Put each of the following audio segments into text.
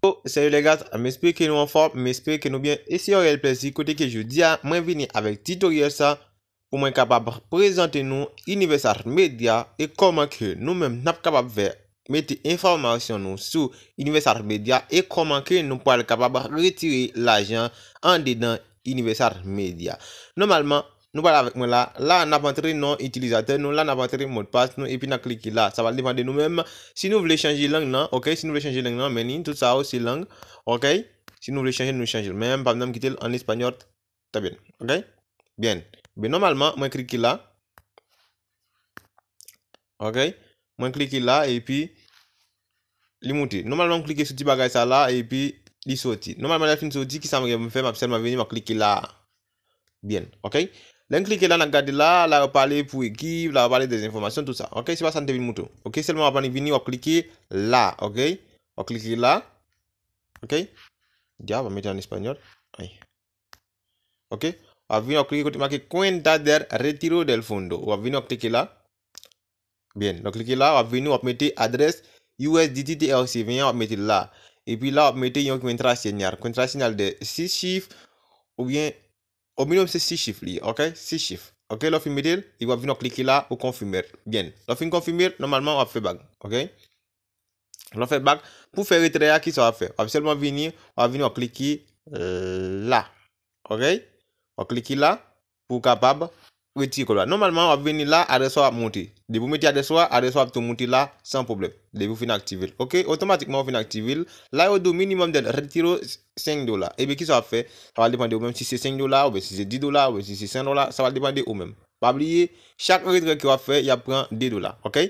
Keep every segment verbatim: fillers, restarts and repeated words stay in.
Yo, salut les gars, m espere ke nou anfòm, m espere ke nou byen. E se yon reyèl plèzi kote ke jodi a mwen vini avèk tutoriel sa pou mwen kapab prezante nou Universal Media e kòman ke nou menm n ap kapab fè mete enfòmasyon nou sou Universal Media e kòman ke nou pral kapab retire lajan andedan Universal Media. Nòmalman, nou pral avèk mwen la. La, n ap antre non itilizatè nou, la, n ap antre modpas nou, epi n ap klike la. Sa va depann de nou menm. Si nou vle chanje lang nan, ok? Si nou vle chanje lang nan, men ni tout sa yo, se lang, ok? Si nou vle chanje, nou chanje. Men m pa menm kite l an espanyòl. Trè byen, ok? Byen. Byen, nòmalman, mwen klike la. Ok? Mwen klike la, epi li moute. Nòmalman, m klike sou ti bagay sa la, epi li soti. Nòmalman, lè l fin soti, kisa m gen pou m fè? M ap sèlman vini, m ap klike la. Byen, ok? Lè n klike la, n ap gade la, la yo pale pou ekip, la yo pale de enfòmasyon, tout sa. Ok? Se pa sa n te vin moute w. Ok? Sèlman w ap annik vini, w ap klike la, ok? W ap klike la. Ok? Dya, w ap mete an espanyòl. Ay. Ok? W ap vini, w ap klike kote make cuenta de retiro del fondo. W ap vini, w ap klike la. Byen, w ap klike la, w ap vini, w ap mete adrès U S D T T R C ven an, w ap mete l la. Epi la, w ap mete yon kontrasinyal. Kontrasinyal de sis chif, oubyen, o minimòm se sis chif li, ok? Sis chif. Ok, lè w fin mete l, epi w ap vini, w ap klike la, ou konfime l. Byen. Lè w fin konfime l, nòmalman, w ap fè bak, ok? Lè w fè bak, pou fè retrè a, kisa w ap fè? W ap sèlman vini, w ap vini, w ap klike la. Ok? W ap klike la pou w kapab retire kòb la. Nòmalman, w ap vini la, adrès ou ap moute. Depi w mete adrès ou a, adrès ou ap tou moute la san pwoblèm. Depi w fin aktive l. Ok? Otomatikman, ou fin aktive l. La, yo di w minimòm de retiro senk dola. Ebyen, kisa w ap fè? Sa va depann de ou menm si se senk dola, oubyen si se dis dola, oubyen si se sen dola. Sa va depann de ou menm. Pa bliye, chak retrè ke w ap fè, y ap pran de dola. Ok?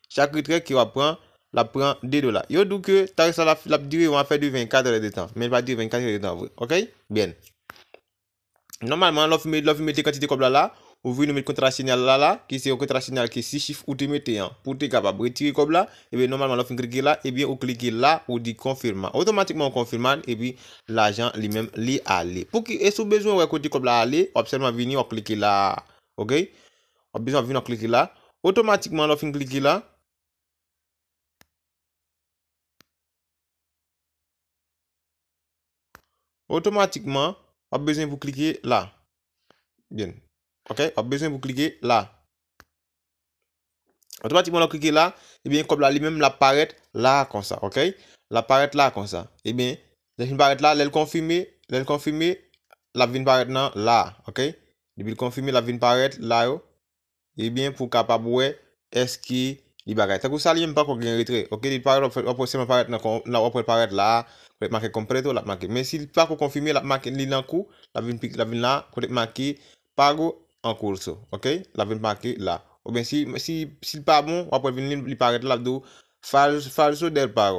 Chak retrè ke w ap pran, l ap pran de dola. Yo di w ke tarif sa l ap, l ap dire yon afè de vennkat è de tan. Men l pa dire vennkat è de tan vre. Ok? Byen. Nòmalman, lè w fin met, lè w fin mete kantite kòb la la, ou vini ou met kontrasinyal la la, ki se yon kontrasinyal ki sis chif ou te mete an, pou w te kapab retire kòb la, ebyen, nòmalman, lè w fin klike la, ebyen, ou klike la, ou di konfime. Otomatikman, ou konfime, epi lajan li menm, li ale. Pou ki, e si w bezwen wè kote kòb la ale, w ap sèlman vini, w ap klike la. Ok? W ap bezwen vini, w ap klike la. Otomatikman, lè w fin klike la, otomatikman, w ap bezwen pou klike la. Byen. Ok? W ap bezwen pou klike la. Otomatikman, lè w klike la, ebyen, kòb la li menm, l ap parèt la konsa, ok? L ap parèt la konsa. Ebyen, lè l fin parèt la, lè l konfime, lè l konfime, l ap vin parèt nan la, ok? Depi l konfime, l ap vin parèt la yo. Ebyen, pou w kapab wè èske li bagay. Tankou sa, li menm pako gen retrè. Ok, li parèt, w ap wè sèlman parèt nan, w ap wè l parèt la, kote make completo, l ap make. Men si l pako konfime, l ap make li nan kou, l ap vin, l ap vin la, kote make pago en curso. Ok, l ap vin make la. Oubyen si, si, si l pa bon, w ap wè l vin li, li parèt la, l ap di w falso, falso del pago.